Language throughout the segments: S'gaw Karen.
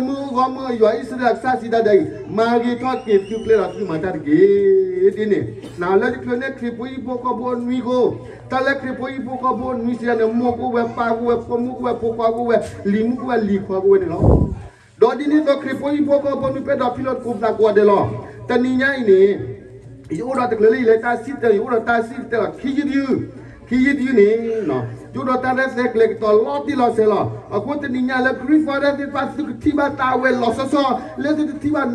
မုၢ်ဂီၢ်မုၢ်ယွၤအံၣ်စရ့လးကစၢ်စံးတၢ်ဒ်အံၤ, မၤဂ့ၤထီၣ်က့ၤသုကျဲဒီးသုမၤတၢ်တက့ၢ်. ဒ်န့ၣ် နလၢတချုးန့ၣ်ခရံာ်ဖိဟံၣ်ဖိဃီဖိအနွံကိၢ်, တၢ်လၢခရံာ်ဖိဟံၣ်ဖိဃီဖိအနွံစံးတၢ်န့ၣ် မိၢ်ကအိၣ်ဝဲ ပၢ်ကအိၣ်ဝဲ ဖိမုၣ်ကအိၣ်ဝဲ ဖိခွါကအိၣ်ဝဲ လံၤမုၣ်ကအိၣ်ဝဲ လံၤခွါကအိၣ်ဝဲန့ၣ်လီၤ. ဒီးဒ်န့ၣ်အသိးခရံာ်ဖိဟံၣ်ဖိဃီဖိနွံပဲဒီးဖံးလိာ်သကိးပသးကိးဂၤဒဲးလီၤ. တနံၤညါအံၤန့ၣ် ယအိၣ်ဒီးတချုးလၢယလဲၤတၢ်စံၣ်တဲၤ ယအိၣ်ဒီးတၢ်စံၣ်တဲၤလီၤ ခံယုၢ်တယုၢ်, ခံယုၢ်တယုၢ်န့ၣ် ယအိၣ်ဒီးတၢ်ရဲၣ်ကျဲၤကတီၤလီၤတံၢ်လီၤဆဲးလီၤ. အဃိတနံၤညါလၢ Grief Forest သ့ၣ်တဖၣ် သုကထံၣ်ဘၣ်တၢ်ဝဲလီၤဆီဆီ လၢသုတထံၣ်ဘၣ်နီတဘျီဘၣ်.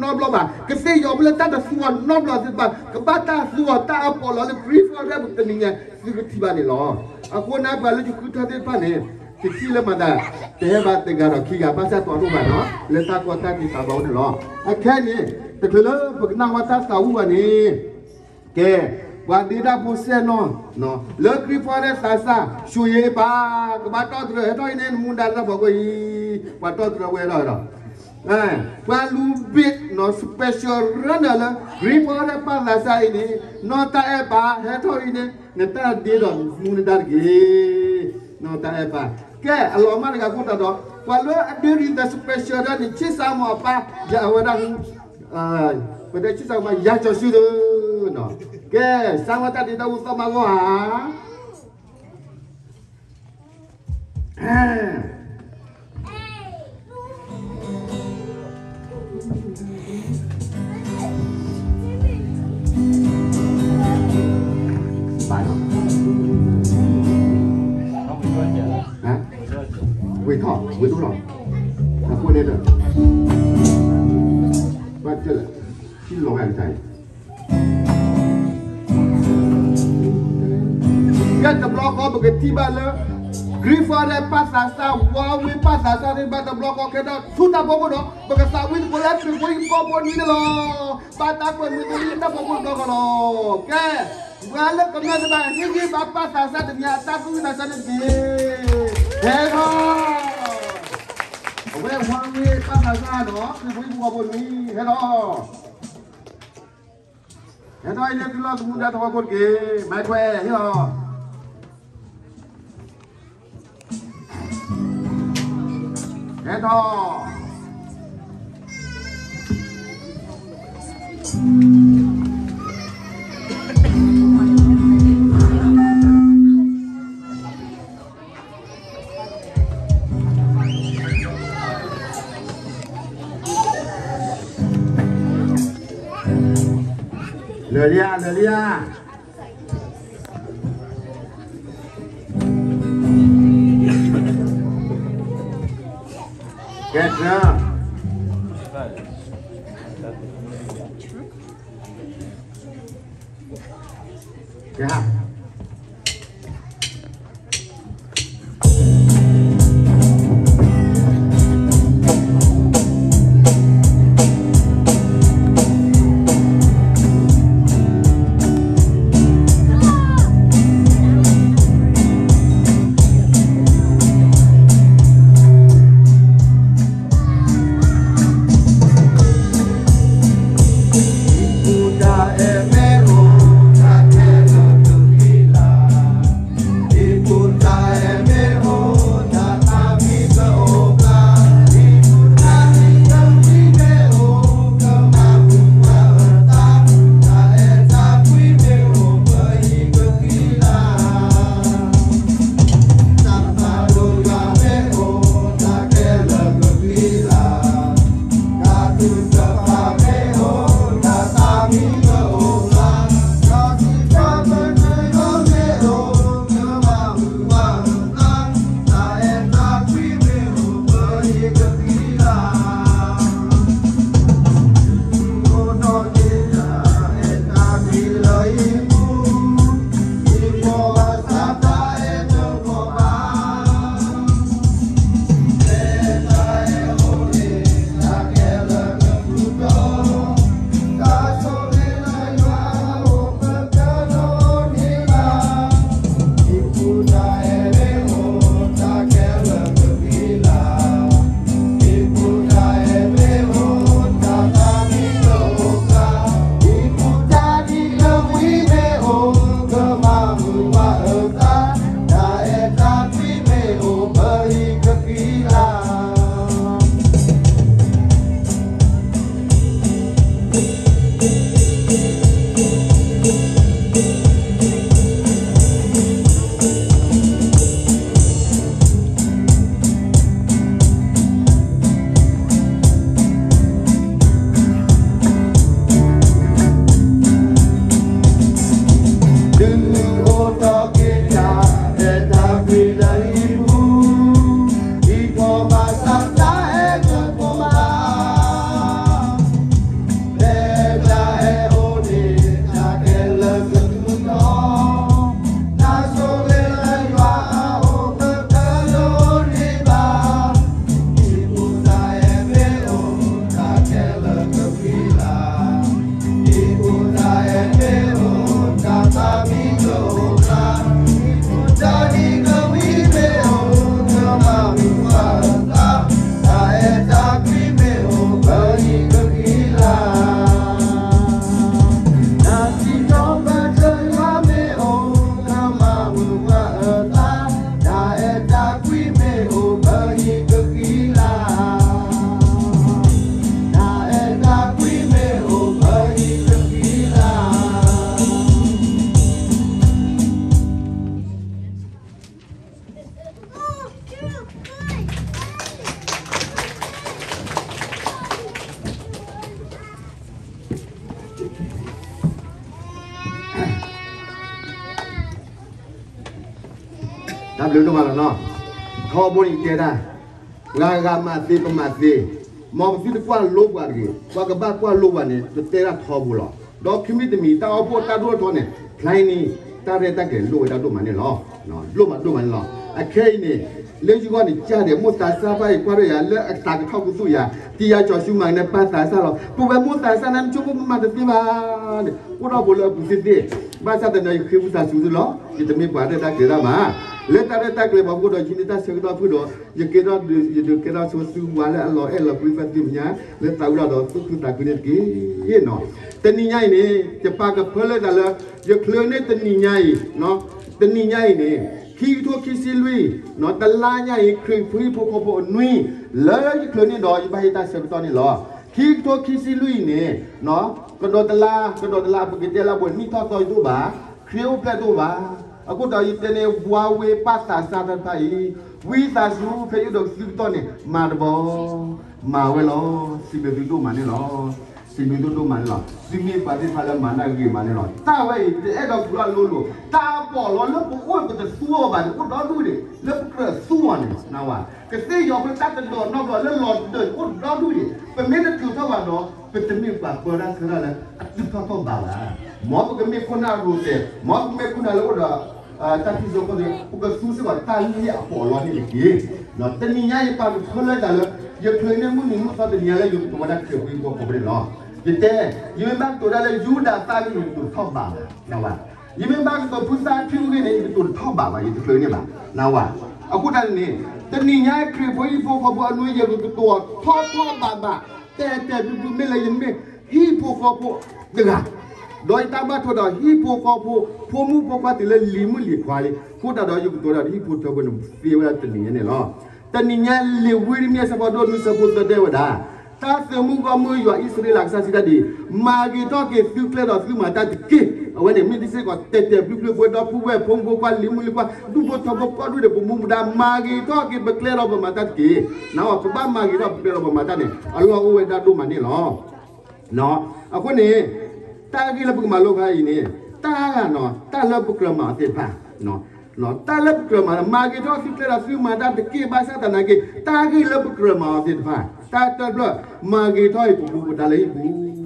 ကသ့ၣ်ယီၤဖိလၢတၢ်တသူအီၤနီတဘျီသ့ၣ်တဖၣ် ကဘၣ်တၢ်သူအီၤတၢ်အပီးလီၤလၢ Grief Forest တနံၤညါ သုကထံၣ်ဘၣ်န့ၣ်လီၤ. အဃိန့ၣ်ပှၤလၢယဃုထၢသ့ၣ်တဖၣ်န့ၣ် တထံၣ်လၢမၤသး တဟဲဘၣ်တဂၤဒီးခံဂၤ ဘၣ်ဆၣ်တီဒိၣ်ဘၣ်နီၤ လၢတၢ်ကီတၢ်ခဲတဘျီန့ၣ်လီၤ. အခဲအံၤန့ၣ် တချုးလၢပကနၣ်ဝဲတၢ်သးဝံၣ်ဘၣ်န့ၣ် ကဲ ပှၤဒ့တၢ်ဖိစဲၣ်နီၣ် လၢ Grief Forest သးစၢ် ဆိၣ်ယ့ပၢ် ကဘၣ်တီၢ်တြၢၤ ဟဲထီၣ်အံၤန့ၣ် နမူဒါလၢတၢ်ဖီခိၣ်အံၤ ပှၤတီၢ်တြၢၤဝဲလီၤဒီး ပှၤလူၤဘ့ၣ်နီၤ special ရၢနၢၤလၢ Grief Forest ပၢ်သးစၢ်အံၤန့ၣ် နီၢ်တၢ်အဲၣ်ပၢ် ဟဲထီၣ်အံၤန့ၣ် နတၢ်ဒ့ဒီးမူနဒါတက့ၢ်. နီၢ်တၢ်အဲၣ်ပၢ် ကဲ အလီၤမၢ်တဂၤအဃိသတးဒီး ပှၤလၢအဒ့ရံၤသး special ဒၣ်န့ၣ် ဆ့ၣ်စးမီၤအပၢ် ယၤအဝဲဒၣ် ပတဲဆ့ၣ်စးမီၤ ယၤကၠီၤစုဒၢနီၤ ကဲ စးဝဲတၢ်ဒ့တၢ်အူသီမးဂီၢ်ဧါ ဝ့ၤထီၣ် ဝ့ၤဒိၣ်ထီၣ် အဃိန့ၣ်ဒီး ဘၣ်တၢ်လၢ ထံလီၤဂာ်ကတၢၢ် ကဲတဘျီဃီပကထံၣ်ဘၣ်လၢ Grief Forest ပၢ်သးစၢ် ဝါဝ့ၢ်ပၢ်သးစၢ်သ့ၣ်တဖၣ် တဘျီဃီကဲထီၣ်ဆူတၢ်ဖီခိၣ်ဒီး ပကသးဝံၣ်သကိးလၢခရံာ်ဖိဟံၣ်ဖိဃီဖိနွံန့ၣ်လီၤ. ဘၣ်တၢ်ကွဲးမုာ်သလံတၢ်ဖီခိၣ်တဘျီဃီလီၤ. ကဲ ပှၤလၢကမျၢၢ်သ့ၣ်တဖၣ် ဟ့ၣ်ဂံၢ်ဘါပၢ်သးစၢ်တနံၤအတၢ်သူၣ်ဝံၣ်သးစၢ်န့ၣ်တက့ၢ်. ဟဲထီၣ် အဝဲဝါဝ့ၢ်ပၢ်သးစၢ်ဒီး ခရံာ်ဖိဟံၣ်ဖိဃီဖိနွံ ဟဲထီၣ် ဟဲထီၣ်အံၤန့ၣ် သုလီၢ်သမူဒါတဝီဖိတက့ၢ်. မၤကွဲး ဟ့ၣ်လီၤ ဟဲထီၣ် လၢာ်လံဧါ လၢာ်လံဧါ ကဲ တြၢ ကဲ Buddha e mero, ta te lo tu. ဘျုးဒိၣ်မးလီၤနီၤ. ထီဘိန့ၣ်ယတဲဒၣ်, ပှၤဂၤမၤသ့ပမၤသ့, မ်ပသုတကွၢ်လိပှၤတဂ့ၤ, ပှၤကဘၣ်ကွၢ်လိပှၤန့ၣ် တတဲဒၣ်ထီဘိလီၤ. ဒီးခံမံၤတမံၤ တၢ်အိၣ်ဖှိၣ်တၢ်ဒိၣ်ထီန့ၣ် ဖျါအံၤန့ၣ် တၢ်ရဲၣ်တၢ်ကျဲၤလိၣ်ဝဲဒၣ်ဒိၣ်မးန့ၣ်လီၤ. ဒိၣ်မးဒိၣ်မးန့ၣ်လီၤ. အခဲအံၤန့ၣ် လၢယဂီၢ်န့ၣ် ကၢ်ဒဲး မိၢ်သးစၢ်ဘၣ်အံၤကွၢ်ဒိၣ်ယၤ လၢအသးကထီၣ်ကသူၣ်ယၤ, တံၤယၤကၠီၤဆူမၤကနဲပၢ်သးစၢ်လီၤ. ပဝဲမိၢ်သးစၢ်န့ၣ် နဆိကမိၣ်ပမၤတသ့ဘၣ်န့ၣ် အိၣ်ထီၣ်ဖိလၢအပူၤသ့ၣ်သ့ၣ်, ဘၣ်ဆၣ်သနာ်က့ ယဃ့ဝံသးစူၤသုလီၤ. ယတမ့ၢ်ပှၤရဲၣ်တၢ်ကျဲၤတၢ်ဘၣ်. လၢတၢ်ရဲၣ်တၢ်ကျဲၤပှၤဖိဒီး ယဟံးန့ၢ်တၢ်ဆၢကတီၢ်ဖုၣ်ဒီး ယကဲထီၣ် ယဒုးကဲထီၣ်ဆိသုဝါလၢအလီၤအဲၣ်လီၤကွံသးသ့ၣ်ညါ လၢသးဝံၣ်ဒီးသူၣ်ခုသးခုန့ၣ်တက့ၢ်နီၤ. တနံၤညါအံၤန့ၣ် ယပာ်ကဖၢလၢသးလၢ ယချုးန့ၢ်တနံၤညါအံၤ, တနံၤညါအံၤန့ၣ် ခံကထိခံဆံလွံၢ်, တလါညါအံၤ ခရံာ်ဖိဟံၣ်ဖိဃီဖိအနွံ လၢယချုးန့ၢ်ဒီးယဘၣ်ဟ့ၣ်တၢ်ဆၢကတီၢ်န့ၣ်လီၤ. ခံကထိခံဆံလွံၢ်အံၤန့ၣ် ကဒီးတလါ, ကဒီးတလါ ပကတဲလၢပှဲၤနံၣ်ထီၣ်သီယတအိၣ်ဘၣ်, ခရံာ်အိၣ်ဖျဲၣ်တအိၣ်ဘၣ်. အဃိဒီးယတဲန့ၣ် ဝါဝ့ၤပၢ်သးစၢ်တၢ်တဖၣ်အံၤ, ဝံသးစူၤ ဖဲယအိၣ်ဒီးသုကတီၢ်န့ၣ် မၤတဘီ, မၤဝဲလီၤ. စံးဘျုးသုဒိၣ်မးန့ၣ်လီၤ. စံးဘျုးသုဒိၣ်မးန့ၣ်လီၤ. သုမ့ၢ်ပှၤသ့ၣ်တဖၣ်လၢမၤတၢ်ဂ့ၤမးန့ၣ်လီၤ. တၢ်ဝဲအံၤ တအဲၣ်ဒိးကူလီၤလိၤလိၤ, တၢ်အပီးအလီလၢပအိၣ်ပတသူအီၤဘၣ်န့ၣ် အိၣ်ဒီဒူၣ်န့ၣ် လၢပကြၢးသူအီၤန့ၣ် နဝၤ, ကသ့ၣ်ယီၤဖဲတၢ်တဒီးနီတဘျီလၢလီၤတဒၢးန့ၣ် အိၣ်ဒီဒူၣ်န့ၣ် ပမ့ၢ်တထုးထီၣ်ဘၣ်ဒီး ပတမ့ၢ်ပှၤပၢတၢ်ဆၢတၢ်လၢအတုၤထီၣ်ထီၣ်ဘးဘၣ်. မ်ပကမ့ၢ်ခိၣ်နၢ်ရိၤတဲာ်, မ်ပကမ့ၢ်ခိၣ်နၢ်လၢအိၣ်ဒီး တၢ်ထံၣ်စိကီၢ်န့ၣ် ပကသူစ့ၢ်ကီးတၢ်လၢအပီးအလီန့ၣ်တက့ၢ်. တနံၤညါယပာ်ကဖၢလၢသးလၢ ယချုးန့ၢ်မုၢ်နံၤမုၢ်သီတနံၤညါလၢယကတိၤဝဲဒၣ်ခရံာ်ဖိဟံၣ်ဖိဃီဖိန့ၣ်လီၤ. ယတဲ, ယမ့ၢ်ဘၣ်ကတိၤဒၣ်လၢယူဒၤသၣ်ဂ့ၢ်န့ၣ် ယကတိၤတထီၣ်ဘးဘၣ်, နဝၤ. ယမ့ၢ်ဘၣ်ကတိၤဖုသၣ်ထံဂ့ၢ်န့ၣ် ယကတိၤတထီၣ်ဘးဘၣ်, ယတချုးန့ၢ်ဘၣ်, နဝၤ. အဃိသတးန့ၣ် တနံၤညါခရံာ်ဖိဟံၣ်ဖိဃီဖိအနွံ ယကကတိၤထီၣ်ထီၣ်ဘးဘၣ်, တဲတဲဘျုးဘျုး မ့ၢ်လၢယမ့ၢ်ဟံၣ်ဖိဃီဖိတဂၤ ဒီးယတၢ်ဘၣ်ထွဲဒီးဟံၣ်ဖိဃီဖိ ဖိမုၣ်ဖိခွါတုၤလၢလံၤမုၣ်လံၤခွါလံ, အဃိသတးဒီးယကတိၤဒီးဟံၣ်ဖိဃီဖိန့ၣ် သ့ဝဲဒၣ်တနံၤညါန့ၣ်လီၤ. တနံၤညါလံာ်ဝံရမံယၤအဆၢဖိဒိၣ်နွံဆၢဖိသၢတဲဝဲဒၣ်, တၢ်သုးမုၢ်ဂီၢ်မုၢ်ယွၤအံၣ်စရ့လးကစၢ်စံးတၢ်ဒ်အံၤ, မၤဂ့ၤထီၣ်က့ၤသုကျဲဒီးသုမၤတၢ်တက့ၢ်. အဝဲန့ၣ်မ့ၢ်တၢ်စ့ၢ်ကီးတဲတဲဘျုးဘျုး ပဝဲဒီပုၢ်ဝဲၢ်ဖိမုၣ်ဖိခွါလံၤမုၣ်လံၤခွါ ဒူၣ်ဖိထၢဖိကိးဒူၣ်န့ၣ် ပမူပဒါ မၤဂ့ၤထီၣ်က့ၤပကျဲဒီးပမၤတၢ်တက့ၢ်. နဝၤ ပဘၣ်မၤဂ့ၤထီၣ်ပကျဲဒီးပမၤတၢ်န့ၣ် အလီၢ်အိၣ်ဝဲဒၣ်ဒိၣ်မးန့ၣ်လီၤ. အဃိန့ၣ် တၢ်ဂ့ၢ်လၢပကမၤလိခါအံၤန့ၣ် တၢ်ဂ့ၢ်နီၤ တၢ်လၢပကြၢးမၤအီၤသ့ၣ်တဖၣ်, တၢ်လၢပကြၢးမၤ မၤဂ့ၤထီၣ်သုကျဲဒီးသုမၤတၢ်တက့ၢ် ဘၣ်ဆၣ်သနာ်က့ တၢ်ဂ့ၢ်လၢပကြၢးမၤအီၤသ့ၣ်တဖၣ် တၢ်တဖျၢၣ် မၤဂ့ၤထီၣ်အံၤပမူပဒါလၢဟံၣ်ပူၤ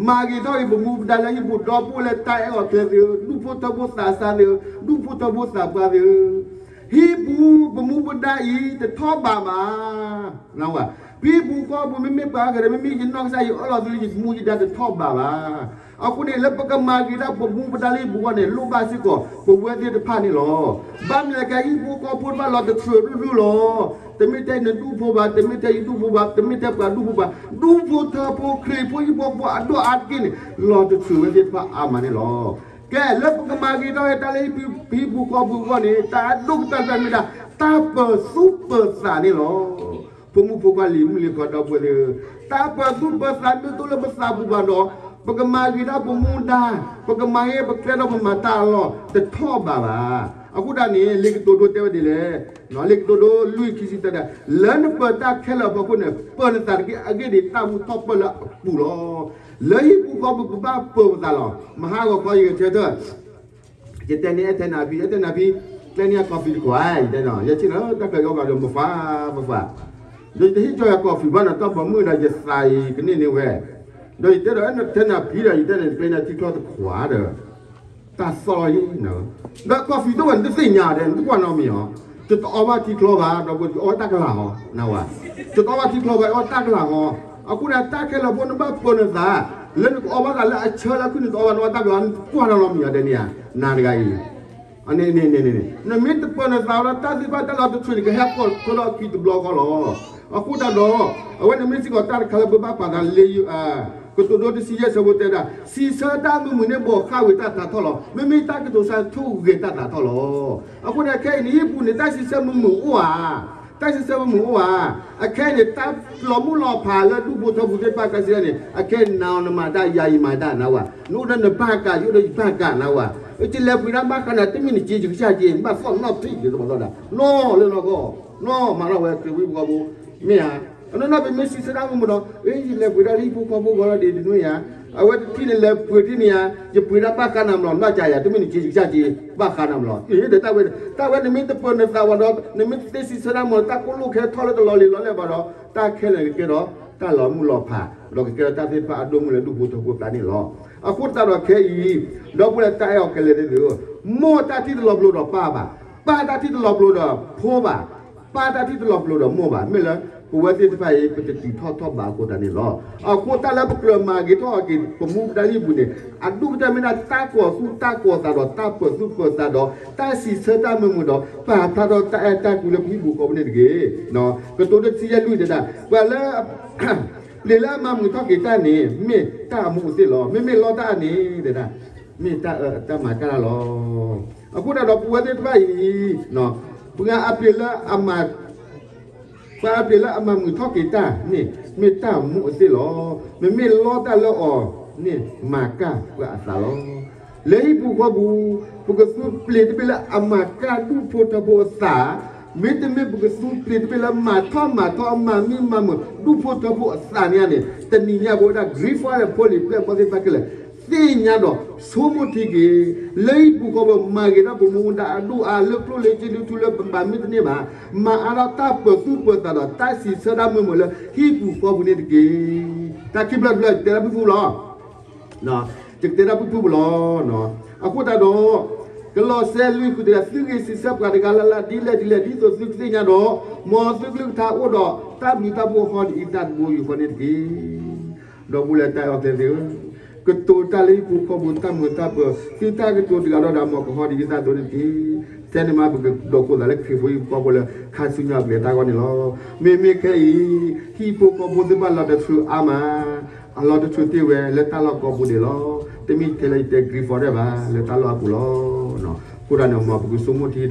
မၤဂ့ၤထီၣ်အံၤပမူပဒါလၢဟံၣ်ပူၤ ဒီပုၢ်ဝဲၢ်လၢတၢ်အဲၣ်အီၤကျဲသ့ၣ်ဧၢ, ဒူၣ်ဖိထၢဖိသးစၢ်သ့ၣ်ဧၢ, ဒူၣ်ဖိထၢဖိသးပှၢ်သ့ၣ်ဧၢ, ဟံၣ်ပူၤပမူပဒါအံၤတထီၣ်ဘးဘၣ်. နဝၤ, ဟံၣ်ပူၤဃီပူၤ မ့မ့ၢ်ပှၤဂၤဒီး မ့မ့ၢ်ယနီၢ်ကစၢ်ယအၢၣ်လီၤသုလၢယမူယဒါတထီၣ်ဘးဘၣ်. အဃိန့ၣ် လၢပကမၤဂ့ၤတၢ်ပမူပဒါလၢဟံၣ်ပူၤအဂီၢ်န့ၣ် လိၣ်ဘၣ်စ့ၢ်ကီးပဝဲသ့ၣ်တဖၣ်န့ၣ်လီၤ. ဘၣ်မနုၤလဲၣ် ကဲဟံၣ်ဖိဃီဖိတဖၣ်လီၤတထြၢးဒူၣ်ဒူၣ်လီၤ. တမ့ၢ်ထဲနဒူၣ်ဖိဘၣ်, တမ့ၢ်ထဲယဒူၣ်ဖိဘၣ်, တမ့ၢ်ထဲပှၤဒူၣ်ဖိဘၣ်, ဒူၣ်ဖိထၢဖိခရံာ်ဖိဟံၣ်ဖိဃီဖိအဒိၣ်အါတက့ၢ်န့ၣ် လီၤတထြၢးဝဲသ့ၣ်တဖၣ်အါမးန့ၣ်လီၤ. ကဲ လၢပကမၤဂ့ၤထီၣ်ဝဲတၢ်လၢဟံၣ်ပူၤဃီပူၤအဂီၢ်န့ၣ် တၢ်အဒိၣ်ကတၢၢ်တဖၣ်မ့ၢ်ဒၣ် တၢ်ပၢၤသူၣ်ပၢၤသးန့ၣ်လီၤ. ဖိမုၣ်ဖိခွါလံၤမုၣ်လံၤခွါဒီပုၢ်ဝဲၢ်သ့ၣ်ဧၢ, တၢ်ပၢၤသူၣ်ပၢၤသးမ့ၢ်တအိၣ်လၢပသးပူၤဘၣ်ဒီး ပကမၤဂ့ၤထီၣ်ပမူဒါ, ပကမၤဂ့ၤပကျဲဒီးပမၤတၢ်အလီၢ် တထီၣ်ဘးဘၣ်. အဃိသတးန့ၣ် လံာ်ကတိၤဒိတဲဝဲဒ်လဲၣ်, လံာ်ကတိၤဒိလွံၢ်ခံဆံတၢဒၣ်, လၢနပၢၤတၢ်ခဲလၢာ်အဖီခိၣ်န့ၣ် ပၢၤနသးတက့ၢ်. အဂ့ၢ်ဒ်အံၤ တၢ်မူထီၣ်ပၢၢ်လၢအပူၤလီၤ. လၢဟံၣ်ပူၤဃီပူၤပဘၣ်ပၢၤပသးလီၤ. မဟါဂီၤခီယဂဲၤဆၢထၢၣ် ယတဲန့ၢ်အဲၣ်ထဲနၤဖံ, အဲၣ်ထဲနၤဖံ, ကျဲန့ၢ်ယၤ coffee တခွး, ယတဲနီၤ, ယဆ့ၣ်နီၤ တၢ်ကျၢၤကီၢ်ဘၣ်ဒီး မဖး, မဖး, ဒီးယတဟ့ၣ်ကၠီယၤ coffee ဘၣ်နီၤ, တၢ်ဘီမုၢ်ဒီးယသးအံၤကန့ၢ်န့ၢ်ဝဲ, ဒီးယတဲဒီးအဲၣ်ထဲနၤဖံဒီး ယတဲန့ၢ်ကျဲန့ၢ်ထံချီတခွးဒီး တၢ်သီၣ်လီၤယံၤ, ဒီး coffee တအိၣ်ဝဲ နတသ့ၣ်ညါဒီး နတကွၢ်နီတမံၤအီၤ, ယတအီဘၣ်ထံချီဘၣ်, ဒီးယအီတၢ်ကလၤဟီ, နဝၤ, ယတအီဘၣ်ထံချီဘၣ် ယအီတၢ်ကလၤဟီ, အဃိန့ၣ် တၢ်ခဲလၢာ်ဖိနဘၣ်ပၢၤနသး, လၢနကအီဘၣ်သးလၢအဆၢလၢခုၣ်နတအီဘၣ်နအီတၢ်ကလၤ နတကွၢ်နီတမံၤအီၤဒဲးန့ၣ်ဧါ, နၤတဂၤအံၤ နမ့ၢ်တပၢၤနသးဝဲဒီး တၢ်သ့ၣ်တဖၣ်တၢ်လီၤတထြၢးန့ၣ် ကဟဲကီၢ်ထီၣ်လၢအခံတဘျီဃီလီၤ. အဃိသတးဒီး အဝဲန့ၣ်မ့ၢ်စ့ၢ်ကီးတၢ်တခါလၢပဘၣ်ပာ်သးလၢ ကတိၤဒိတဆံယဲၢ်ဆၢဖိတဲဒၣ်, စံးဆၢတၢ်မုာ်မုာ်န့ၣ် ဘီးဃၣ်ဝဲတၢ်သးထီၣ်လီၤ. မ့မ့ၢ်တၢ်ကတိၤဆါထိၣ်ဂဲၤတၢ်သးထီၣ်လီၤ. အဃိန့ၣ် ခဲအံၤန့ၣ် ဟံၣ်ပူၤန့ၣ် တၢ်စံးဆၢမုာ်မုာ်အိၣ်ဧါ, တၢ်စံးဆၢမုာ်မုာ်အိၣ်ဧါ. အခဲအံၤန့ၣ် တၢ်လီၤမုၢ်လီၤဖးလၢဒူၣ်ဖိထၢဖိသ့ၣ်တဖၣ်ကစံးန့ၣ် အခဲအံၤ နၤနမၤတၢ် ယၤယမၤတၢ် နဝၤ, နအိၣ်ဒီးနဘၣ်ကး ယအိၣ်ဒီးယဘၣ်ကး နဝၤ, ယလဲၤပှ့ၤဒၣ်ဘၣ်ဃးနၤ တမ့ၢ်နစ့ ယကစၢ်စ့ နဘၣ်သီၣ်နီၣ်ဖံး ဒ်သိးဘၣ်သီၣ်ဒၣ် နီၢ်လၢနီၢ်ကီၢ်, နီၢ်မၤနီၢ်ဝဲခရံာ်ဖိဟံၣ်ဖိဃီဖိ, မ့ၢ်ဧါ. အနီၢ်နီၢ်ပမ့ၢ်စံးဆၢတၢ်မုာ်မုာ်ဒီး ယလဲၤပှ့ၤဒၣ်လၢဟံၣ်ဖိဃီဖိဂီၢ်လီၤဒ်တနွံဧါ အဝဲတထံၣ်န့ၣ်လဲၤပှ့ၤထံၣ်န့ၣ်ဧါ, ယပှ့ၤတၢ်ဘၣ်ဃးနၤမလီၤ, နဘၣ်ကယၤ တမ့ၢ်နက့ၤကစၢ်က့ၤ ဘၣ်ဃးနၤမလီၤ. အ့ တၢ်ဝဲ, တၢ်ဝဲန့ၣ်မ့ၢ်တပၢၤနသးဝဲဒီး နမ့ၢ်တသ့စံးဆၢတၢ်မၤ တၢ်ကိၢ်လိၣ်ခဲထီၣ်လၢတလီၤလံၤလီၤလဲၣ်ဘၣ်ဒီး တၢ်ခဲလၢာ်ကကဲထီၣ် တၢ်လီၤမုၢ်လီၤဖး ဒီးကကဲထီၣ်တၢ်သ့ၣ်တဖၣ်အဒိၣ်မုၢ်လၢဒူၣ်ဖိထၢဖိအကျါန့ၣ်လီၤ. အဃိသတးဒီးခဲအံၤ ဒီပုၢ်ဝဲၢ်တၢ်အဲၣ်အီၤခဲလၢာ်သ့ၣ်ဧၢ, မိၢ်တၢ်ထံၣ်တလီၤပလိာ်ဒီးပၢ်ဘၣ်, ပၢ်တၢ်ထံၣ်တလီၤပလိာ်ဒီးဖိဘၣ်, ပၢ်တၢ်ထံၣ်တလီၤပလိာ်ဒီးမိၢ်ဘၣ်. မ့ၢ်လၢ ပဝဲသ့ၣ်တဖၣ်အံၤ ပတတုၤထီၣ်ထီၣ်ဘးအဃိသတးန့ၣ်လီၤ. အဃိတၢ်လၢပကြၢးမၤဂ့ၤထီၣ်အီၤက့ၤ ပမူပဒါဟံၣ်ပူၤန့ၣ် အဒိၣ်ကတၢၢ်မ့ၢ်ဒၣ်တၢ်ကီၤသူၣ်တၢ်ကီၤသးဒီးတၢ်ပၢၤသူၣ်ပၢၤသးဒီး တၢ်စံးဆၢတၢ်မုာ်မုာ်ဒီး ပာ်ဖျါထီၣ်တၢ်အဲၣ်တၢ်ကွံလၢပဟံၣ်ပူၤဃီပူၤန့ၣ်တက့ၢ်. ကတိၤတဆံယဲၢ်လွံၢ်တဲဒၣ် ပှၤလၢ ပျ့ၤလၢအမၤမုာ်ထီၣ်က့ၤတၢ်န့ၣ် မ့ၢ်တၢ်အမူအသ့ၣ်လီၤ. မ့မ့ၢ်လီတၢ်အန့ၣ်တဲဒၣ် မ့ၢ်တၢ်အၢတၢ်မၤကၢ်တၢ်လီၤ. အဃိသတးဒီးပဝဲသ့ၣ်တဖၣ်အံၤ ပှၤအပျ့ၤလၢအမၤ ပှၤအပျ့ၤလၢအမၤမုာ်ထီၣ်က့ၤတၢ်န့ၣ် မ့ၢ်တၢ်အမူအသ့ၣ်လီၤ. မ့မ့ၢ်လီတၢ်လၢအီၤန့ၣ် မၤကၢ်ပှၤအသးလီၤ. လၢဟံၣ်ပူၤဃီပူၤ ပကသူပျ့ၤတဘ့ၣ်လၢအမၤကၢ်ဒူၣ်ဖိထၢဖိအသး, မ့တမ့ၢ်ပကသူပျ့ၤတဘ့ၣ်လၢမၤထီၣ်မၤထီအမၤမံမၤမုာ် ဒူၣ်ဖိထၢဖိအသးန့ၣ်န့ၣ် တနံၤညါပဝဲဒၣ် grief အဖိလံၤပျဲၢ်ဘီၣ်သ့ၣ်တဖၣ်ခဲလၢာ် သ့ၣ်ညါဒီးဆိကမိၣ်ထံက့ၤ လၢဟံၣ်ပူၤဃီပူၤမၤဂ့ၤထီၣ်ပမူဒါအဒိၣ်အါလၢကျိၣ်လၢစ့လၢထူလၢဘးမ့ၢ်တန့ၢ်ဘၣ်, မၤအါထီၣ်တၢ်ပၢၤသူၣ်ပၢၤသးဒီးတၢ်စံးဆၢတၢ်မုာ်မုာ်လၢဟံၣ်ပူၤဃီပူၤန့ၣ်တက့ၢ်. တၢ်ခံဖျၢၣ်တဖျၢၣ် ယတဲတၢ်ဖုၣ်ဖုၣ်လီၤ. ယကတဲတၢ်ဖုၣ်ဖုၣ်ပူၤလီၤ. အဃိသတးဒီး ကလီးစဲလွံၢ်ဃုာ်တဲဒၣ် သုဂ့ၤစံးဆၢပှၤတဂၤလၢ်လၢ်ဒ်လဲၣ်ဒ်လဲၣ် ဒ်သိးသုကသ့ၣ်ညါဒီး မ်သုကလုၢ်ကထါအိၣ်ဒီးတၢ်ဘျုးတၢ်ဖှိၣ်ဟီဒ်အံၤတၢ်တဘိယူၢ်ဃီန့ၣ်တက့ၢ်. ဒီပုၢ်ဝဲၢ်တၢ်အဲၣ်အီၤခဲလၢာ်သ့ၣ်ဧၢ, ကတိၤတၢ်လၢဟံၣ်ပူၤဃီပူၤတၢ်မုာ်တၢ်ပၢၤ သုတၢ်ကတိၤတဂၤဒီးတဂၤ မ်ကဟီဒ်အံၤတၢ်ဒိန့ၣ်တက့ၢ်. ထဲန့ၣ်မး ပကဒီးကိးသးလၢခရံာ်ဖိဟံၣ်ပူၤဃီပူၤလၢ ခါဆူညါပကလဲၤတၢ်ဂီၢ်န့ၣ်လီၤ. မ့မ့ၢ်ခဲအံၤ ဟံၣ်ဖိဃီဖိသ့ၣ်တဖၣ်လီၤတထြူးအါမး, အလီၤတထြူးတ့ၢ်ဝဲလၢတၢ်လီၢ်ကိးပူၤန့ၣ်လီၤ. တမ့ၢ်ထဲလၢယတဲ grief အီၤဒဲးဘၣ် လၢတၢ်လီၢ်အပူၤလီၤ. အဃိဒၣ်န့ၣ် မ်ပကဆိကမိၣ်ထံဒီး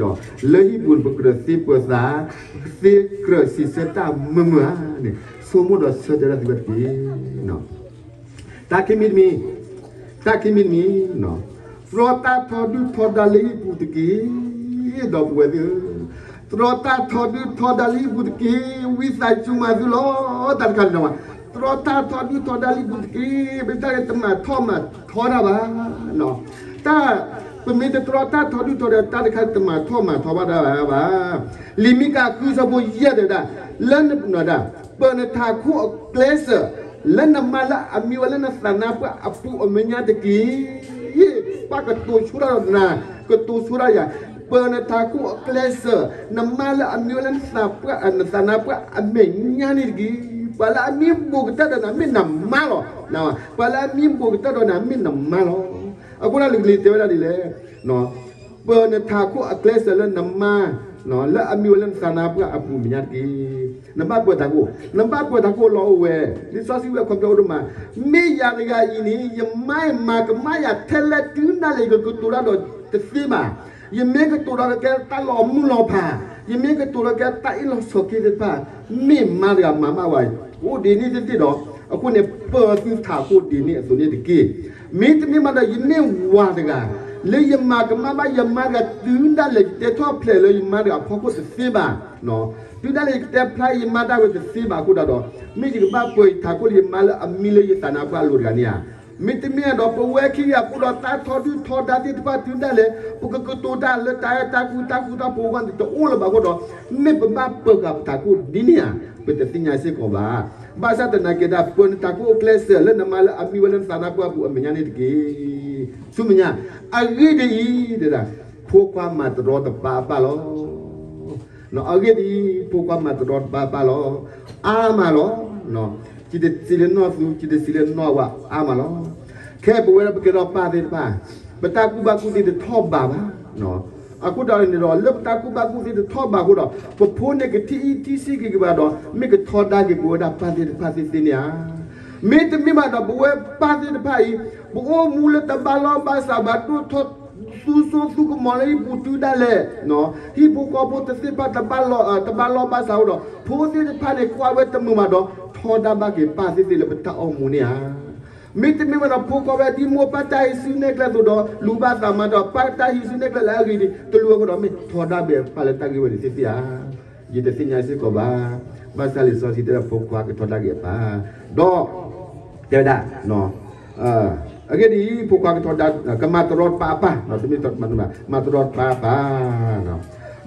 လၢဟံၣ်ပူၤန့ၣ် ပကြၢးသ့ပၢၤသး, ပကသ့ကြၢးစံးဆၢတၢ်မုာ်မုာ်ဧါန့ၣ် ဆိကမိၣ်ဒီးဆၢတဲာ်ဒၣ်သုဝဲတက့ၢ်. တၢ်ခံမံၤတမံၤ, တၢ်ခံမံၤတမံၤ, တြီတၢ်ထီဒုၣ်ထီဒါလၢဟံၣ်ပူၤတက့ၢ်. ဒီပုၢ်ဝဲၢ်သ့ၣ်ဧၢ, တြီတၢ်ထီဒုၣ်ထီဒါလၢဟံၣ်ပူၤတက့ၢ်. ဝံသးစူၤမၤသုလီၤ. တၢ်တခါန့ၣ်, တြီတၢ်ထီဒုၣ်ထီဒါလၢဟံၣ်ပူၤတက့ၢ်. ပတၢ်တမၤထီၣ်မၤထီတၢ်ဘၣ်. တၢ်, ပမ့ၢ်တတြီတၢ်ထီဒုၣ်ထီဒါ တၢ်တခါတမၤထီၣ်မၤထီဘၣ်တၢ်ဘၣ်. လံာ်မံကၤဃုဆၢဖိယဲၢ်တဲဒၣ်, လၢနဒၣ် ပၢၤနထးခိၣ်အကျဲစၢၤ လၢနမါလၢအမံဝဲလၢနသးနါပှၢ်အပူၤအမဲာ်ညါတက့ၢ်. ပှၤကတိၤဆိတၢ်ဒီးနၤ, ကတိၤဆိတၢ်ယၤ, ပၢၤနထးခိၣ်အကျဲစၢၤ နမါလၢအမံဝဲလၢနသးနါပှၢ်အမဲာ်ညါန့ၣ်တက့ၢ်. ပှၤလၢအမံဘူးကတၢၢ်ဒီးနၤမ့ၢ်နမါလီၤ. ပှၤလၢအမံဘူးကတၢၢ်ဒီးနၤမ့ၢ်နမါလီၤ. အဃိဒၣ်လံာ်ကလံၤတဲဝဲဒၣ်ဒ်လဲၣ်, ပၢၤနထးခိၣ်အကျဲစၢၤလၢနမါ လၢအမံဝဲလၢနသးနါပှၢ်အပူၤမဲာ်ညါတက့ၢ်. နဘၣ်ပၢၤထးခိၣ်, နဘၣ်ပၢၤထးခိၣ်လီၤအိၣ်ဝဲ, လံာ်စီဆှံဝဲခီဖျိအိၣ်ဒိၣ်မး, မ့ၢ်ယၤတဂၤအံၤန့ၣ် ယမါအံၤမၤကမၣ်ယၤထဲလဲၣ်တုၤဒၣ်လဲာ် ယကကတိၤတၢ်ဒီးတသ့ဘၣ်. ယမ့ၢ်ကတိၤဒီးကကဲတၢ်လီၤမုၢ်လီၤဖး, ယမ့ၢ်ကတိၤဒီးကဲတၢ်အ့ၣ်လိာ်ဆိးက့သ့ၣ်တဖၣ်, မ့ၢ်မါတဂၤမၤဘၣ်ဝဲ, အိၣ်ဒ်န့ၣ်သ့ၣ်သ့ၣ်ဒီး, အဃိန့ၣ် ပၢၤသုထးခိၣ်ဒ်န့ၣ်အသိးန့ၣ်တက့ၢ်. မ့တမ့ၢ်ဘၣ်ဒီး ယမ့ၢ်ဝၤတဂၤ လၢယမၤကမၣ်ဘၣ်ယမါတဂၤ တုၤဒၣ်လဲာ်ယတဲထီၣ်ဖျဲးလၢယမါတဂၤအဖီခိၣ်တသ့ဘၣ်. တုၤဒၣ်လဲာ်ယကတဲဖျါယမါတၢ်ဝဲတသ့ဘၣ်အဃိဒၣ်ဒီး, မ့ၢ်ယကဘၣ်ပၢၤယထးခိၣ်လၢယမါလၢအမံလၢယသးနါပှၢ်အလိၤတဂၤန့ၣ်ဧါ. မ့တမ့ၢ်ဒီး ပဝဲခံဂၤဃိဒီးတၢ်ထီဒုၣ်ထီဒါသ့ၣ်တဖၣ်တုၤဒၣ်လဲာ် ပကကတိၤတၢ်လၢတၢ်အဲၣ်တၢ်ကွံတၢ်ဃူတၢ်ဖိးအဂီၢ်န့ၣ် တအိၣ်လၢၤဘၣ်အဃိဒီး, မ့ၢ်ပဘၣ်ပၢၤဃာ်ပထးခိၣ်ဒ်န့ၣ်ဧါ, ပတသ့ၣ်ညါစ့ၢ်ကီးဘၣ်. ဘၣ်ဆၣ်သနာ်က့ဒၣ် ပၢၤနထးခိၣ်အကျဲစၢၤလၢနမါလၢအမံဝဲလၢနသးနါပှၢ်အပူၤအမဲာ်ညါန့ၣ်တက့ၢ်. ဆူမဲာ်ညါ, အဂ့ၢ်ဒ်အံၤ, ဖိခွါမၤတရီတပါအပၢ်လီၤ. အဂ့ၢ်ဒ်အံၤ, ဖိခွါမၤတရီတပါအပၢ်လီၤ. အါမးလီၤ. ယတစံးလၢနီၢ်သူ, ယတစံးလၢနီၢ်ဝၤအါမးလီၤ. ခဲအံၤပဝဲဒၣ်ပကဲထီၣ်ပၢ်သ့ၣ်တဖၣ်, ပတၢ်ကူၣ်ဘၣ်ကူၣ်သ့တထီၣ်ဘးဘၣ်. အဃိသတးန့ၣ်ဒီး လၢပတၢ်ကူၣ်ဘၣ်ကူၣ်သ့တထီၣ်ဘးအဃိဒီး ပဖိန့ၣ်ကထံၣ်အံၣ်ထံၣ်ဆံးက့ၤက့ၤဘၣ်ဒီး မ့ၢ်ကထီဒါက့ၤပဝဲဒၣ်ပၢ်သ့ၣ်တဖၣ်သ့ၣ်သ့ၣ်န့ၣ်ဧါ. မ့တမ့ၢ်ဘၣ်ဒီး ပဝဲပၢ်သ့ၣ်တဖၣ်အံၤ ပအိၣ်မူလၢတဘၣ်လီၢ်ဘၣ်စးဘၣ် ဒိၣ်ထီၣ်သူစိသူကမီၤလၢဟံၣ်ပူၤတုၤဒၣ်လဲာ်, ဟံၣ်ဖိဃီဖိတသ့ၣ်တဖၣ် တဘၣ်လီၢ်ဘၣ်စးအဃိဒီး ဖိသ့ၣ်တဖၣ်န့ၣ် ကွၢ်ဝဲတမုာ်ဘၣ်ဒီး ထီဒါဘၣ်က့ၤပၢ်သ့ၣ်သ့ၣ်လၢပတၢ်အိၣ်မူန့ၣ်ဧါ. မ့တမ့ၢ်ဘၣ်ဒီး ဖိခွါဝဲဒ်မိၢ်ပၢ်တၢ်ဟံးစုနဲၣ်ကျဲအသိးဒီး လူၤဘၣ်သးမၤဒီး ပၢ်တၢ်ဟံးစုနဲၣ်ကျဲလၢအဂ့ၤဒံး တလူၤအဃိဒီး မ့ၢ်ထီဒါဘၣ်ပၢ်လၢတၢ်ဂ့ၢ်ဝဲန့ၣ်သ့ၣ်သ့ၣ်ဧါ. ယတသ့ၣ်ညါစ့ၢ်ကီးဘၣ်. ဘၣ်ဆၣ်လံာ်စီဆှံတဲဒၣ် ဖိခွါကထီဒါက့ၤအပၢ်, ဒီး တဲဝဲဒၣ် အဂ့ၢ်ဒ်အံၤ, ဖိခွါကထီဒါ, ကမၤတရီတပါအပၢ်, တမ့ၢ်မၤတရီတပါအပၢ်,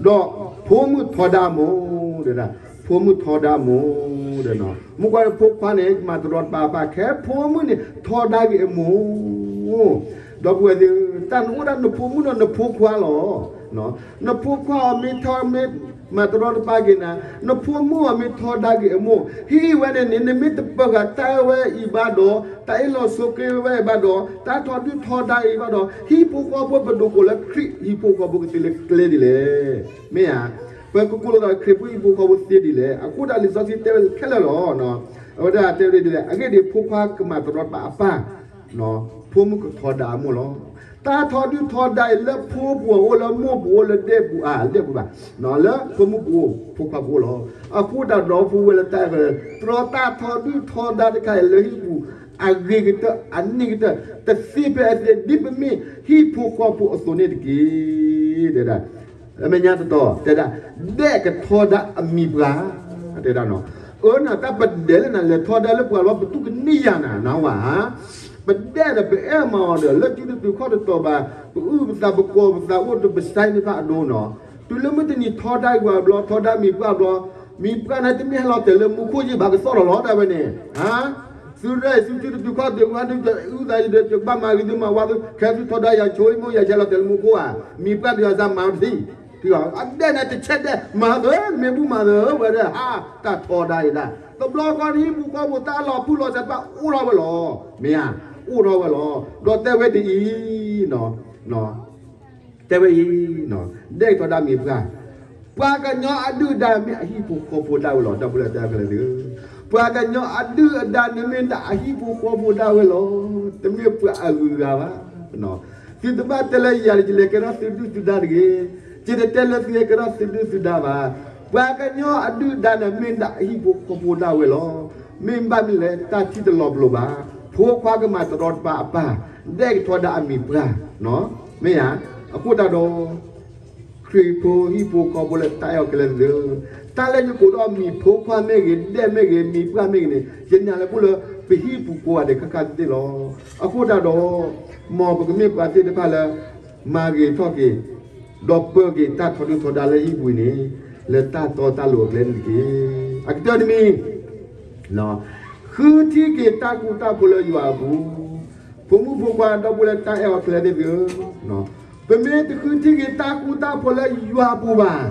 ဒီးဖိမုၣ်ထီဒါအမိၢ်, ဖိမုၣ်ထီဒါအမိၢ်, မ့ၢ်ကွၢ်ဖိခွါန့ၣ် ကမၤတရီတပါအပၢ်, ခဲဖိမုၣ်န့ၣ်ထီဒါက့ၤအမိၢ်. ဒီပုၢ်ဝဲၢ်သ့ၣ်, တၢ်နအိၣ်ဒၣ်နဖိမုၣ်ဒီးနဖိခွါလီၤ. နဖိခွါအီၤမ့ၢ်ထီမ့ၢ်မၤတရီတပါက့ၤနၤ, နဖိမုၣ်အီၤမ့ၢ်ထီဒါက့ၤအမိၢ်, ဟံၣ်ဝဲန့ၣ်န့ၣ် နမ့ၢ်တပၢဃာ်တၢ်အဲၣ်ဝဲအံၤဘၣ်ဒီး, တၢ်အ့ၣ်လိာ်ဆိးက့ဝဲအံၤဘၣ်ဒီး, တၢ်ထီဒုၣ်ထီဒါအံၤဘၣ်ဒီး, ဟံၣ်ဖိဃီဖိပဒိၣ်ကိးလၢခရံာ်ဟံၣ်ဖိဃီဖိကသ့လၢကျဲဒ်လဲၣ်. မ့ၢ်ဧါ, ပကကိးလိာ်သးခရံာ်ဖိဟံၣ်ဖိဃီဖိသ့ဒ်လဲၣ်, အဃိဒၣ်လံာ်စီဆှံတဲဝဲခဲလၢာ်လီၤ. အဝဲဒၣ်တဲဝဲဒ်လဲၣ်, အဂ့ၢ်ဒ်အံၤ, ဖိခွါကမၤတရီတပါအပၢ်, ဖိမုၣ်ကထီဒါအမိၢ်လီၤ. တၢ်ထီဒုၣ်ထီဒါအံၤလၢဖိပူၤအအိၣ်, လၢမိၢ်ပူၤအအိၣ်, လၢဒဲပူၤ, လၢဖိမုၣ်ပူၤ, ဖိခွါပူၤလီၤ. အဃိတၢ်ဒီပုၢ်ဝဲၢ်လၢတၢ်အဲၣ်, တြီတၢ်ထီဒုၣ်ထီဒါတခါအံၤလၢဟံၣ်ပူၤ, အဂ့ၤကတၢၢ်, အန့ၢ်ကတၢၢ်, တသ့ဖဲအသ့, ဒ်ပမ့ၢ်ဟံၣ်ဖိဃီဖိအသိးန့ၣ်တက့ၢ်. တဲဒၣ်, အမဲာ်ညါတတီၤ, တဲဒၣ်, ဒဲးကထီဒါအမံၤပှၢ်, တဲဒၣ်, အၢနၤ တၢ်ပဒဲးလၢနၤ လဲၤထီဒါလၢပှၤလီၤ ပတူၢ်ကန့ၢ်ယၤနၤ နဝၤ, ပဒဲးဒီးပအဲၣ်မၤအီၤဒီး လၢစုတတုၤခီၣ်တတီၤဘၣ်, ပအုၣ်ပသးပကိးပသးအိၣ်ဒီးပစဲန့ၣ်ဖးအဒိနီၤ, တုၤလၢမုၢ်တနံၤထီဒါပှၤဘျီ, ထီဒါမံၤပှၢ်ဘျီ, မံၤပှၢ်န့ၣ်တမ့ၢ်ဟဲလီၤတဲာ်လၢမူခိၣ်ယံၤဘၣ်ကသီၣ်လီၤလီၤဒၣ်ဝဲန့ၣ်, သုရဲၣ်သုစုတတုၤခီၣ်တတုၤ ဝဲဒၣ်အုၣ်သးယံၤဒီး ယကဘၣ်မၤဂ့ၤသုမၤဝါသု ခဲသုထီဒါယၤဆိအံၤ မိၢ်ယၤဆဲးလီၤတဲာ်လၢမူခိၣ်ဧါ, မံၤပှၢ်ဒီးယၤစၢ်မၤတထံၣ်, အဒဲးန့ၣ်တဆဲးဒဲး မၤသၢ မ့ၢ်ဘူၣ်မၤသၢ ဝဲဒၣ်ဟး တၢ်ထီဒါအံၤဒၣ်, တဘျီဃီန့ၣ် ဟံၣ်ဖိဃီဖိတၢ်လီၤပူၤလီၤစဲးတဖၣ်အိၣ်ထီၣ်ဝဲလီၤ, မ့ၢ်ဧါ, အိၣ်ထီၣ်ဝဲလီၤ. ဒီးတဲဝဲဒ်အံၤ, တဲဝဲအံၤ, ဒဲးကထီဒါမံၤပှၢ်, ပှၤကညီအဒုၣ်အဒါမ့ၢ်အဟံၣ်ဖိဃီဖိဒၣ်ဝဲလီၤ. ဒီပုၢ်ဝဲၢ်တၢ်ခဲလၢာ်သ့ၣ်ဧၢ, ပှၤကညီအဒုၣ်အဒါန့ၣ်မ့ၢ်ဒၣ်အဟံၣ်ဖိဃီဖိဒၣ်ဝဲလီၤ. တမ့ၢ်ပှၤအဂုၤအဂၤဘၣ်. သုတဘၣ်တဲလၢယၤ ယလဲၤကဲထီၣ်သုဒုၣ်သုဒါတဂ့ၤ, ယတတဲလၢသုဟဲကဲထီၣ်သုဒုၣ်သုဒါဘၣ်. ပှၤကညီအဒုၣ်အဒါန့ၣ်မ့ၢ်ဒၣ်အဟံၣ်ဖိဃီဖိဒၣ်ဝဲလီၤ. မ့ၢ်ဘၣ်မနုၤလဲၣ် တၢ်ထံၣ်တလီၤပလိာ်ဘၣ်. ဖိခွါကမၤတရီတပါအပၢ်, ဒဲးကထီဒါအမံၤပှၢ်, မ့ၢ်ဧါ, အဃိတၢ်ဒီး ခရံာ်ဖိဟံၣ်ဖိဃီဖိလၢတၢ်အဲၣ်အီၤခဲလၢာ်သ့ၣ်ဧၢ, တၢ်လၢယကိးဒီးမံၤဖိခွါမ့ၢ်ဂ့ၤ, ဒဲးမ့ၢ်ဂ့ၤ, မံၤပှၢ်မ့ၢ်ဂ့ၤန့ၣ် ယနာ်လၢပအိၣ်လၢ ပဟံၣ်ပူၤကိးဂၤဒဲးခဲခါသ့ၣ်လီၤ. အဃိတၢ်ဒီး မ်ပကမ့ၢ်ပှၤသ့ၣ်တဖၣ်လၢ မၤဂ့ၤထီၣ်က့ၤ ဒီးပၢက့ၤတၢ်ထီဒုၣ်ထီဒါလၢဟံၣ်ပူၤအံၤန့ၣ် လၢတၢ်တီတၢ်လိၤအကျဲန့ၣ်တက့ၢ်. အကတၢၢ်တမံၤ ဃုထံၣ်က့ၤတၢ်ဃူတၢ်ဖိးလၢယွၤအပူၤ, ဖိမုၣ်ဖိခွါဒီပုၢ်ဝဲၢ်လၢတၢ်အဲၣ်အီၤခဲလၢာ်သ့ၣ်ဧၢ, ပမ့ၢ်တဃုထံၣ်က့ၤတၢ်ဃူတၢ်ဖိးလၢယွၤအပူၤဘၣ်,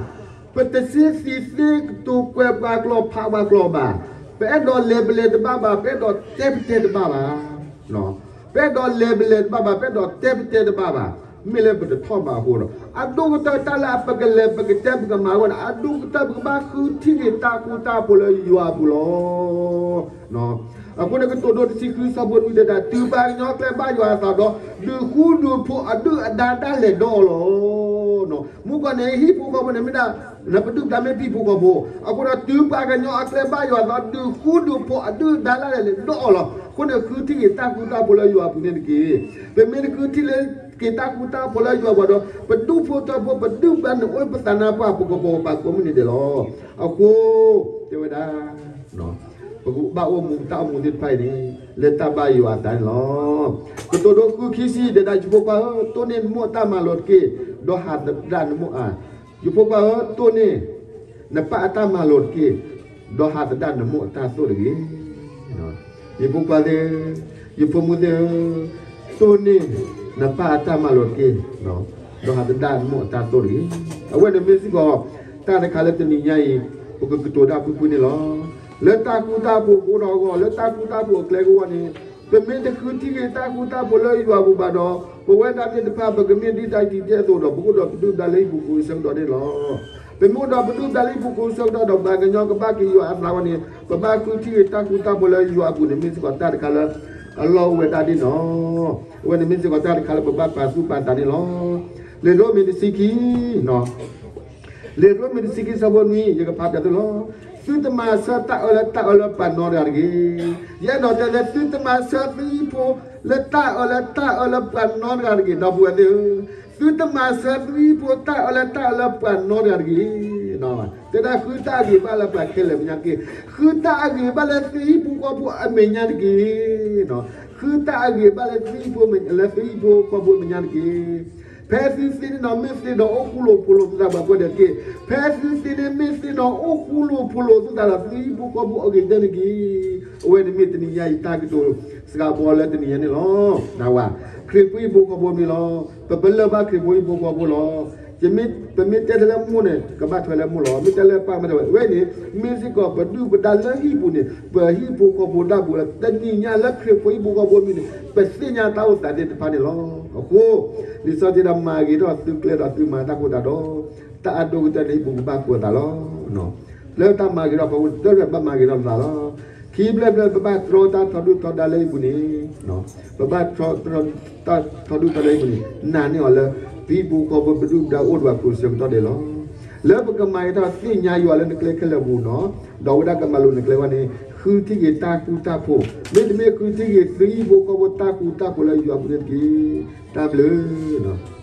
ပတသ့သံသ့ကတိၤကွဲးပှၤကျိာ်ဖးပှၤကျိာ်ဘၣ်, ပအဲၣ်ဒိးလဲၤပလဲၤတဘၣ်ဘၣ်, ပအဲၣ်ဒိးတဲပတဲတဘၣ်ဘၣ်, ပအဲၣ်ဒိးလဲၤပလဲၤတဘၣ်ဘၣ်, ပအဲၣ်ဒိးတဲပတဲတဘၣ်ဘၣ်, မ့ၢ်လၢပတထီၣ်ဘးအဃိဒီး အဒိၣ်ကတၢၢ်တၢ်လၢအပကလဲၤပကတဲပကမၤအဂီၢ်န့ၣ် အဒိၣ်ကတၢၢ်ပကဘၣ်ဃုထံၣ်က့ၤတၢ်ဃူတၢ်ဖိးလၢယွၤအပူၤလီၤ. အဃိန့ၣ် ကတိၤဒိတဆံဃုဆၢဖိနွံတဲဒၣ် တုၤပှၤကညီကျဲဘၣ်ယွၤအသးဒီး ဒုးဃူဒုးဖိးအဒုၣ်အဒါဒၣ်လဲာ်ဒီးအီၤလီၤ. မုၢ်ကီၢ်န့ၣ် ဟံၣ်ဖိဃီဖိန့ၣ်မ့ၢ်ဒၣ် နပဒုၣ်ပဒါမ့ၢ်ဟံၣ်ဖိဃီဖိ, အဃိဒီးတုၤပှၤကညီအကျဲဘၣ်ယွၤအသး ဒုးဃူဒုးဖိးအဒုၣ်အဒါဒၣ်လဲာ်ဒီးအီၤလီၤ. အဃိန့ၣ် ဃုထံၣ်က့ၤတၢ်ဃူတၢ်ဖိးလၢယွၤအပူၤန့ၣ်တက့ၢ်. ပမ့ၢ်တဃုထံၣ်လၢက့ၤတၢ်ဃူတၢ်ဖိးလၢယွၤအပူၤဒီး ပဒူၣ်ဖိထၢဖိ ပဒုၣ်ပဒါန့ၣ်အိၣ်ပသးနါပှၢ် ပကပီၤပာ်ကိးမုၢ်နံၤဒဲးလီၤ. အဃိ တဲဝဲဒၣ် ပကဘၣ်အိၣ်မူတၢ်အိၣ်မူသ့ၣ်တဖၣ်အံၤန့ၣ် လၢတၢ်ဘၣ်ယွၤအသးန့ၣ်လီၤ. ကတိၤဒိဃုခံဆံတဲဒၣ် ယဖိခွါဧၢ, တိၢ်န့ၢ်နမိၢ်အတၢ်မၤလိာ်တက့ၢ်, ဒီးဟးသဒၣ်နမိၢ်အ ယဖိခွါဧၢ, တိၢ်န့ၢ်နပၢ်အတၢ်မၤလိာ်တက့ၢ်, ဒီးဟးသဒၣ်နမိၢ်အတၢ်သိၣ်တဂ့ၤ. ယဖိခွါသ့ၣ်, ယဖိမုၣ်သ့ၣ်ဧၢ, တိၢ်န့ၢ်နပၢ်အတၢ်မၤလိာ်တက့ၢ်, ဒီးဟးသဒၣ်နမိၢ်အတၢ်သိၣ်တဂ့ၤ. အဝဲန့ၣ်မ့ၢ်စ့ၢ်ကီး တၢ်တခါလၢတနံၤညါအံၤ ပကကတိၤတၢ်ဖုဖုန့ၣ်လီၤ. လၢတၢ်ဃူတၢ်ဖိးကအိၣ်ထီၣ်အဂီၢ်, လၢတၢ်ဃူတၢ်ဖိးအကျဲကဝီၤန့ၣ် ပမ့ၢ်တဃုထံၣ်က့ၤတၢ်ဃူတၢ်ဖိးလၢယွၤအပူၤဘၣ်ဒီး ပဝဲဒၣ်သ့ၣ်တဖၣ် ပကမ့ၢ်ဒ်တၢ်အံၤဒ်အသိးဒီး ပကအိၣ်ဒီးပဒုၣ်ပဒါလၢဟံၣ်ပူၤကိးဆၢကတီၢ်န့ၣ်လီၤ. ပမ့ၢ်အိၣ်ဒီးပဒုၣ်ပဒါလၢဟံၣ်ပူၤကိးဆၢကတီၢ်ဒီး ပှၤကညီကဘၣ်က့ၤယွၤအသးဝဲန့ၣ် ပဘၣ်ဃုထံၣ်က့ၤတၢ်ဃူတၢ်ဖိးလၢယွၤအပူၤန့ၣ် မ့ၢ်စ့ၢ်ကီးတၢ်တခါလၢ အလီၢ်အိၣ်ဝဲဒၣ်န့ၣ်လီၤ. အဝဲန့ၣ်မ့ၢ်စ့ၢ်ကီးတၢ်တခါလၢပဘၣ်ပာ်သူၣ်ပာ်သးန့ၣ်လီၤ. လံာ်ရိမ့ၤတဆံခံ လံာ်ရိမ့ၤတဆံခံဆၢဖိနွံ ယကဖးပျးသုလီၤ. သုတမၤဆၢတၢ်အၢလၢတၢ်အၢလၢပှၤနီတဂၤတဂ့ၤ. ယအဲၣ်ဒိးတဲလၢ သုတမၤဆၢသုဟံၣ်ဖိလၢတၢ်အၢလၢတၢ်အၢလၢပှၤနီတဂၤတဂ့ၤ. ဒီပုၢ်ဝဲၢ်သ့ၣ်ဧၢ, သုတမၤဆၢသုဟံၣ်ဖိတၢ်အၢလၢတၢ်အၢလၢပှၤနီတဂၤတဂ့ၤ. တဲဒၣ်ဃုတၢ်အဂံၢ်ဘါလၢပှၤခဲလၢာ်မဲာ်ညါတက့ၢ်. ဃုတၢ်အဂံၢ်ဘါလၢသုဟံၣ်ဖိဃီဖိအမဲာ်ညါတက့ၢ်. ဃုတၢ်အဂံၢ်ဘါလၢသုဟံၣ်ဖိ လၢသုဟံၣ်ဖိဃီဖိမဲာ်ညါတက့ၢ်. ဖဲသုသ့န့ၣ်ဒီးမ့ၢ်သ့ဒီးအိၣ်ဃူလိာ်ဖိးလိာ်သုသး ပှၤကိးဂၤဒဲးတက့ၢ်. ဖဲသုသ့န့ၣ်မ့ၢ်သ့ဒီးအိၣ်ဃူလိာ်ဖိးလိာ်သုသးဒီးသုဟံၣ်ဖိဃီဖိအဂ့ၤကတၢၢ်န့ၣ်တက့ၢ်. အဝဲန့ၣ်မ့ၢ်တနံၤညါအံၤတၢ်ကတိၤစှၤဘီလၢတနံၤညါန့ၣ်လီၤ. နဝၤ, ခရံာ်ဖိဟံၣ်ဖိဃီဖိမနုၤလီၤ. ပပလၢၢ်ဘၣ်ခရံာ်ဖိဟံၣ်ဖိဃီဖိလီၤ. ပမ့ၢ်တဲထဲလၢမိၢ်န့ၣ် ကဘၣ်ထွဲလၢမိၢ်လီၤ. မ့ၢ်တဲလၢပၢ်မ့ၢ်တဝဲ ဝဲန့ၣ် မ့ၢ်စ့ၢ်ကီးပဒုၣ်ပဒါလၢဟံၣ်ပူၤန့ၣ် ပဟံၣ်ဖိဃီဖိဒၣ်ပူၤလီၤ. တနံၤညါလၢခရံာ်ဖိဟံၣ်ဖိဃီဖိမနုၤန့ၣ် ပသ့ၣ်ညါတၢ်အိၣ်သးသ့ၣ်တဖၣ်န့ၣ်လီၤ. အဃိ လံာ်စီဆှံတဲဒၣ်မၤဂ့ၤထီၣ်သုကျဲဒီးသုမၤတၢ်ဖိသတးဒီး တၢ်အဒိၣ်ကတၢၢ်န့ၣ်ဟံၣ်ပူၤကဘၣ်ကိးသးလီၤ. လၢတၢ်မၤဂ့ၤထီၣ်အဖီခိၣ် တၢ်ရဲၣ်ဘၣ်မၤဂ့ၤထီၣ်ပသးလီၤ. ခံဘျဲၣ်ဘျဲၣ် ပဘၣ်တြီတၢ်ထီဒုၣ်ထီဒါလၢဟံၣ်ပူၤန့ၣ် ပဘၣ်တြီတၢ်ထီဒုၣ်ထီဒါလၢဟံၣ်ပူၤန့ၣ် နာ်န့ၢ်အီၤလၢ ပဟံၣ်ဖိဃီဖိပဒုၣ်ပဒါအိၣ်ဒီးပှၤကိးဆၢကတီၢ်ဒဲးလီၤ. လၢပကမၤဂ့ၤထီၣ်သ့ၣ်ညါယွၤလၢနကျဲခဲလၢာ်ပူၤနီၤ ဒီးဝဲဒၣ်ကမၤလိၤနကျဲဝဲန့ၣ် ဃုထံၣ်က့ၤတၢ်ဃူတၢ်ဖိး, မ့တမ့ၢ်ဃုထံၣ်က့ၤသုဟံၣ်ဖိဃီဖိတၢ်ဃူတၢ်ဖိးလၢယွၤအပူၤန့ၣ်တက့ၢ်. တၢ်ဘျုး